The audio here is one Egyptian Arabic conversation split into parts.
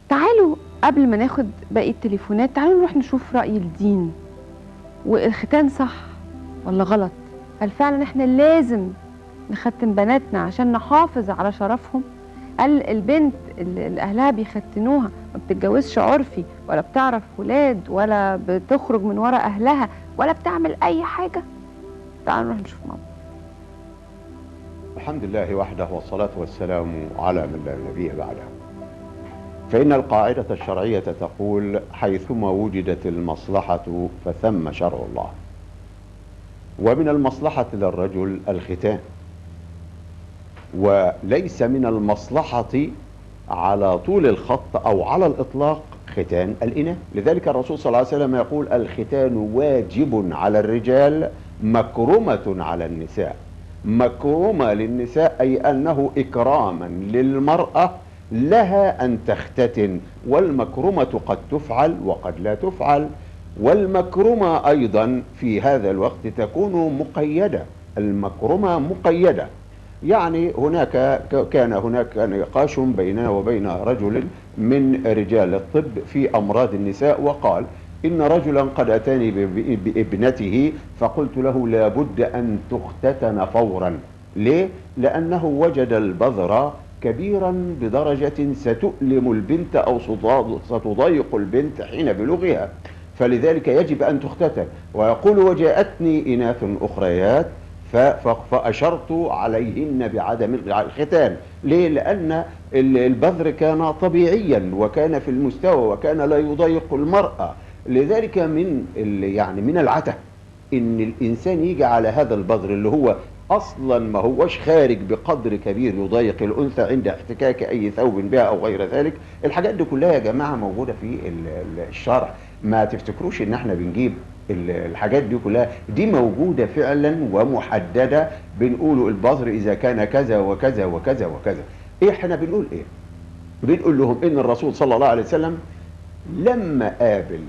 تعالوا قبل ما ناخد باقي التليفونات، تعالوا نروح نشوف رأي الدين، والختان صح ولا غلط؟ هل فعلا احنا لازم نختن بناتنا عشان نحافظ على شرفهم؟ هل البنت اللي اهلها بيختنوها ما بتتجوزش عرفي ولا بتعرف ولاد ولا بتخرج من ورا اهلها ولا بتعمل اي حاجة؟ تعالوا نروح نشوف ماما. الحمد لله وحده، والصلاة والسلام على من لا نبي بعده. فإن القاعدة الشرعية تقول: حيثما وجدت المصلحة فثم شرع الله. ومن المصلحة للرجل الختان، وليس من المصلحة على طول الخط أو على الإطلاق ختان الإناث. لذلك الرسول صلى الله عليه وسلم يقول: الختان واجب على الرجال، مكرمة على النساء. مكرمة للنساء أي أنه إكراما للمرأة لها أن تختتن، والمكرمة قد تفعل وقد لا تفعل. والمكرمة أيضا في هذا الوقت تكون مقيدة، المكرمة مقيدة. يعني هناك كان هناك نقاش بيننا وبين رجل من رجال الطب في أمراض النساء، وقال إن رجلا قد أتاني بابنته فقلت له لابد أن تختتن فورا. ليه؟ لأنه وجد البذر كبيرا بدرجة ستؤلم البنت أو ستضايق البنت حين بلوغها، فلذلك يجب أن تختتن. ويقول: وجاءتني إناث أخريات فأشرت عليهن بعدم الختان. ليه؟ لأن البذر كان طبيعيا وكان في المستوى وكان لا يضايق المرأة. لذلك من يعني من العته إن الإنسان يجي على هذا البذر اللي هو أصلا ما هوش خارج بقدر كبير يضايق الأنثى عند احتكاك أي ثوب بها أو غير ذلك. الحاجات دي كلها يا جماعة موجودة في الشرع، ما تفتكروش إن احنا بنجيب الحاجات دي كلها، دي موجودة فعلا ومحددة. بنقوله البذر إذا كان كذا وكذا وكذا وكذا. إيه احنا بنقول إيه؟ بنقول لهم إن الرسول صلى الله عليه وسلم لما قابل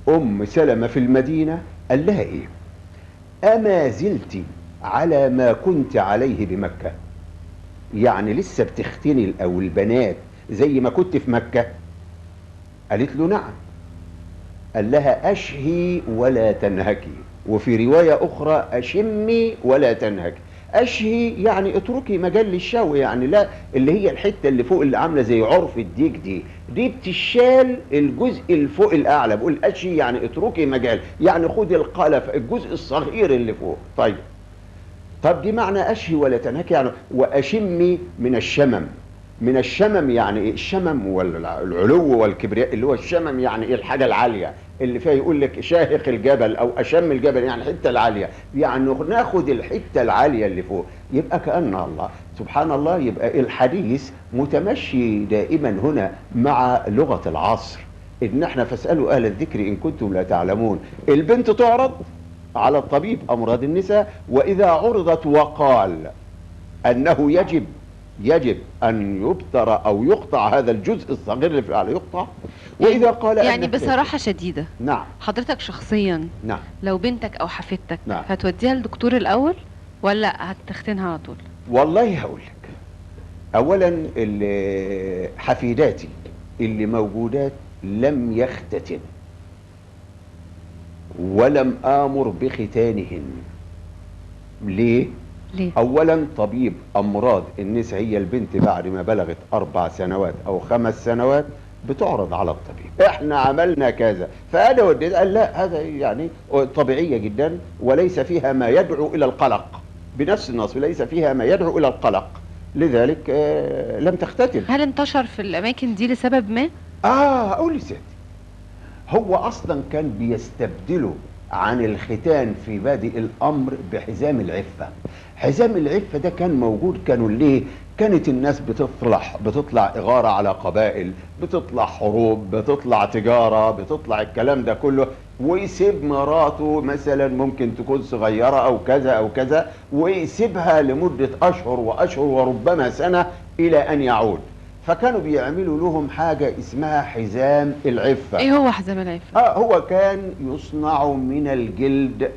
أم سلمة في المدينة قال لها إيه؟ أما زلت على ما كنت عليه بمكة؟ يعني لسه بتختني أو البنات زي ما كنت في مكة؟ قالت له نعم. قال لها أشهي ولا تنهكي، وفي رواية أخرى أشمي ولا تنهكي. أشهي يعني اتركي مجال للشوي، يعني لا اللي هي الحتة اللي فوق اللي عاملة زي عرف الديك دي بتشال الجزء اللي فوق الأعلى. بقول أشهي يعني اتركي مجال، يعني خدي القلف الجزء الصغير اللي فوق. طيب طب دي معنى أشهي ولا تنهكي، يعني وأشمي من الشمم. من الشمم يعني ايه؟ الشمم والعلو والكبرياء، اللي هو الشمم يعني ايه؟ الحاجة العالية اللي فيها يقول لك شاهق الجبل او اشم الجبل، يعني الحتة العالية، يعني ناخد الحتة العالية اللي فوق. يبقى كأن الله سبحان الله، يبقى الحديث متمشي دائما هنا مع لغة العصر، ان احنا فاسالوا اهل الذكر ان كنتم لا تعلمون. البنت تعرض على الطبيب امراض النساء، واذا عرضت وقال انه يجب أن يبتر أو يقطع هذا الجزء الصغير اللي في الأعلى يقطع. وإذا قال يعني بصراحة شديدة، نعم، حضرتك شخصيا، نعم، لو بنتك أو حفيدتك، نعم، هتوديها للدكتور الأول ولا هتختنها على طول؟ والله هقول لك، أولا حفيداتي اللي موجودات لم يختتن ولم آمر بختانهن. ليه؟ ليه؟ أولا طبيب أمراض النساء، هي البنت بعد ما بلغت 4 سنوات أو 5 سنوات بتعرض على الطبيب، احنا عملنا كذا، فأنا وديت قال لا هذا يعني طبيعية جدا وليس فيها ما يدعو إلى القلق، بنفس النص ليس فيها ما يدعو إلى القلق، لذلك لم تختتن. هل انتشر في الأماكن دي لسبب ما؟ أقول لسيادتي، هو أصلا كان بيستبدله عن الختان في بادئ الأمر بحزام العفة. حزام العفة ده كان موجود، كانوا ليه؟ كانت الناس بتطلع إغارة على قبائل، بتطلع حروب، بتطلع تجارة، بتطلع الكلام ده كله، ويسيب مراته مثلا ممكن تكون صغيرة أو كذا أو كذا، ويسيبها لمدة أشهر وأشهر وربما سنة إلى أن يعود. فكانوا بيعملوا لهم حاجة اسمها حزام العفة. ايه هو حزام العفة؟ هو كان يصنع من الجلد،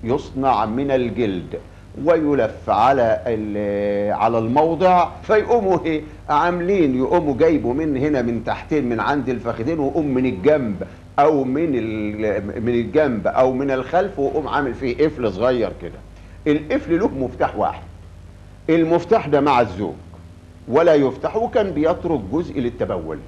يصنع من الجلد، ويلف على الموضع، فيقوموا ايه عاملين، يقوموا جايبوا من هنا من تحتين من عند الفخذين، ويقوم من الجنب او من الجنب او من الخلف، ويقوم عامل فيه قفل صغير كده. القفل له مفتاح واحد، المفتاح ده مع الزوج ولا يفتح، وكان بيترك جزء للتبول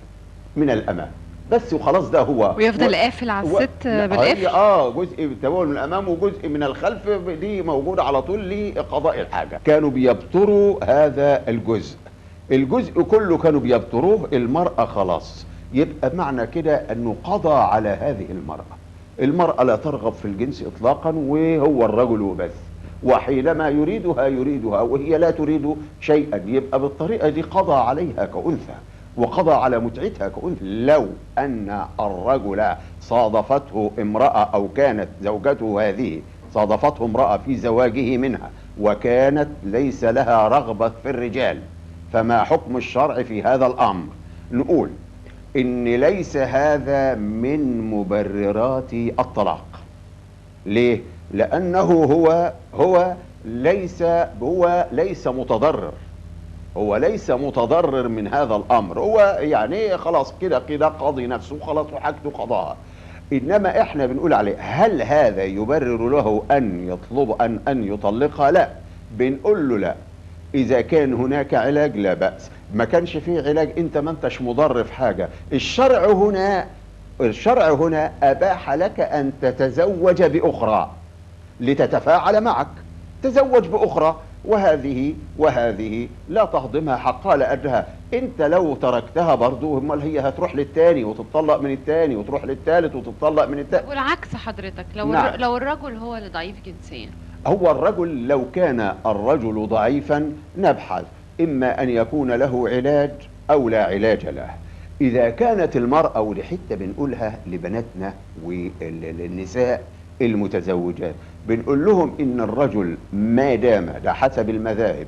من الامام بس وخلاص. ده هو ويفضل قافل على الست بالقفل، جزء بالتبول من الامام وجزء من الخلف، دي موجودة على طول لقضاء الحاجة. كانوا بيبتروا هذا الجزء، الجزء كله كانوا بيبتروه المراة خلاص. يبقى معنى كده انه قضى على هذه المراة. المراة لا ترغب في الجنس اطلاقا، وهو الرجل وبس، وحينما يريدها يريدها وهي لا تريد شيئا. يبقى بالطريقة دي قضى عليها كأنثى وقضى على متعتها كأنثى. لو أن الرجل صادفته امرأة أو كانت زوجته هذه صادفته امرأة في زواجه منها وكانت ليس لها رغبة في الرجال، فما حكم الشرع في هذا الأمر؟ نقول إن ليس هذا من مبررات الطلاق. ليه؟ لأنه هو ليس متضرر، هو ليس متضرر من هذا الأمر، هو يعني خلاص كده كده قاضي نفسه خلاص وحاجته قضاها. إنما إحنا بنقول عليه هل هذا يبرر له أن يطلب أن يطلقها؟ لا، بنقول له لا. إذا كان هناك علاج لا بأس، ما كانش فيه علاج أنت ما أنتش مضر في حاجة. الشرع هنا أباح لك أن تتزوج بأخرى لتتفاعل معك، تزوج بأخرى، وهذه لا تهضمها حقها، لأنها أنت لو تركتها برضو امال هي هتروح للتاني وتتطلق من التاني وتروح للتالت وتتطلق من التالت. والعكس حضرتك، لو نعم. لو الرجل هو اللي ضعيف جنسيا، هو الرجل لو كان الرجل ضعيفا نبحث إما أن يكون له علاج أو لا علاج له. إذا كانت المرأة، ودي حتة بنقولها لبناتنا وللنساء المتزوجات، بنقول لهم إن الرجل ما دام، ده حسب المذاهب،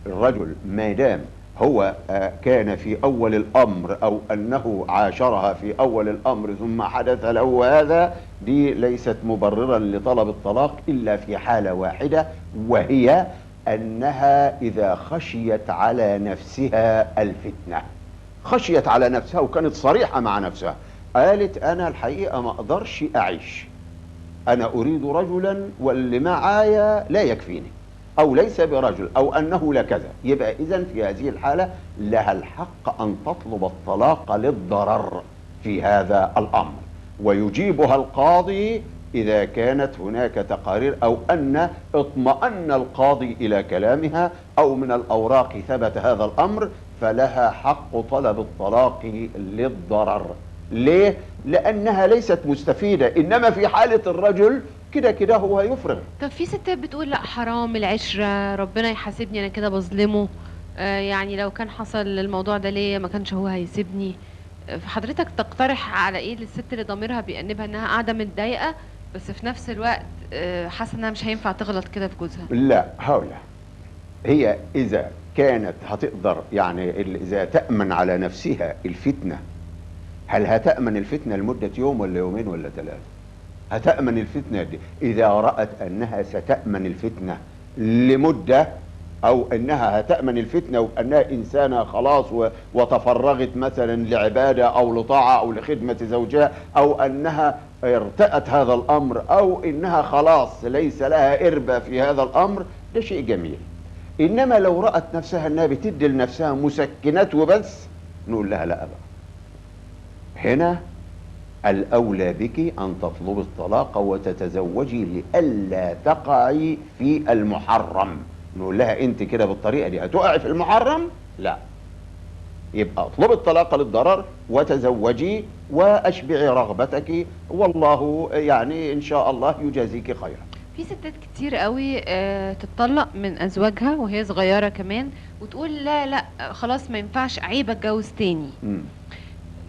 الرجل ما دام هو كان في أول الأمر أو أنه عاشرها في أول الأمر ثم حدث له هذا، دي ليست مبررا لطلب الطلاق إلا في حالة واحدة، وهي أنها إذا خشيت على نفسها الفتنة. خشيت على نفسها وكانت صريحة مع نفسها، قالت أنا الحقيقة ما أقدرش أعيش، أنا أريد رجلا واللي معايا لا يكفيني، أو ليس برجل، أو أنه لا كذا. يبقى إذن في هذه الحالة لها الحق أن تطلب الطلاق للضرر في هذا الأمر، ويجيبها القاضي إذا كانت هناك تقارير أو أن اطمأن القاضي إلى كلامها أو من الأوراق ثبت هذا الأمر، فلها حق طلب الطلاق للضرر. ليه؟ لأنها ليست مستفيدة. إنما في حالة الرجل كده كده هو هيفرغ. طب في ستات بتقول لا حرام العشرة، ربنا يحاسبني أنا كده بظلمه، يعني لو كان حصل الموضوع ده ليه ما كانش هو هيسيبني. فحضرتك تقترح على إيه للست اللي ضميرها بيأنبها إنها قاعدة متضايقة بس في نفس الوقت حاسة إنها مش هينفع تغلط كده في جوزها؟ لا، هقولها هي إذا كانت هتقدر، يعني إذا تأمن على نفسها الفتنة، هل هتأمن الفتنة لمدة يوم ولا يومين ولا ثلاثة؟ هتأمن الفتنة دي إذا رأت أنها ستأمن الفتنة لمدة، أو أنها هتأمن الفتنة وأنها إنسانة خلاص وتفرغت مثلا لعبادة أو لطاعة أو لخدمة زوجها، أو أنها ارتأت هذا الأمر، أو أنها خلاص ليس لها إربة في هذا الأمر، ده شيء جميل. إنما لو رأت نفسها أنها بتدي لنفسها مسكنات وبس، نقول لها لا بقى، هنا الأولى بك أن تطلبي الطلاق وتتزوجي لئلا تقعي في المحرم. نقول لها أنت كده بالطريقة دي هتقعي في المحرم؟ لا، يبقى اطلبي الطلاق للضرر وتزوجي وأشبعي رغبتك، والله يعني إن شاء الله يجازيك خيرا. في ستات كتير قوي تتطلق من أزواجها وهي صغيرة كمان، وتقول لا لا خلاص ما ينفعش، عيب اتجوز تاني.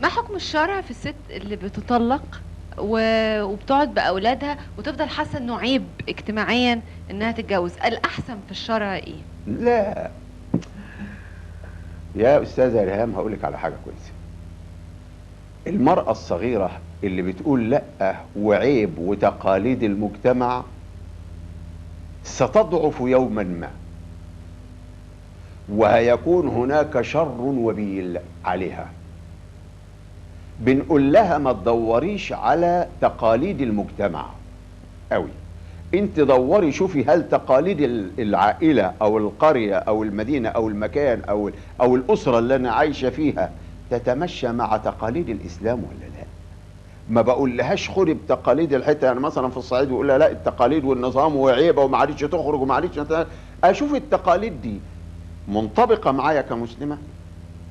ما حكم الشرع في الست اللي بتطلق وبتقعد بأولادها وتفضل حاسة انه عيب اجتماعيا انها تتجوز؟ الأحسن في الشرع ايه؟ لا يا أستاذة ريهام، هقولك على حاجة كويسة. المرأة الصغيرة اللي بتقول لأ وعيب وتقاليد المجتمع، ستضعف يوما ما، وهيكون هناك شر وبيل عليها. بنقول لها ما تدوريش على تقاليد المجتمع قوي، انت دوري شوفي هل تقاليد العائلة او القرية او المدينة او المكان او الأسرة اللي انا عايشة فيها تتمشى مع تقاليد الإسلام ولا لا. ما بقول لهاش خدي بتقاليد الحتة، يعني مثلا في الصعيد يقول لها لا التقاليد والنظام وعيبه وما عادتش تخرج وما عادتش، اشوف التقاليد دي منطبقه معايا كمسلمه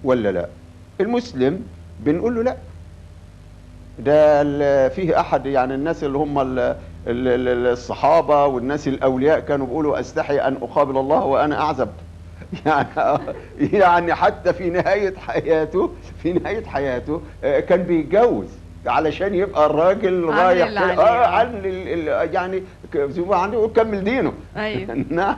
ولا لا. المسلم بنقول له لا، ده فيه احد يعني الناس اللي هم الصحابة والناس الاولياء كانوا بيقولوا استحي ان اقابل الله وانا اعزب. يعني حتى في نهاية حياته، في نهاية حياته كان بيتجوز علشان يبقى الراجل رايح عن يعني زي ما كمل دينه. ايوه. نعم.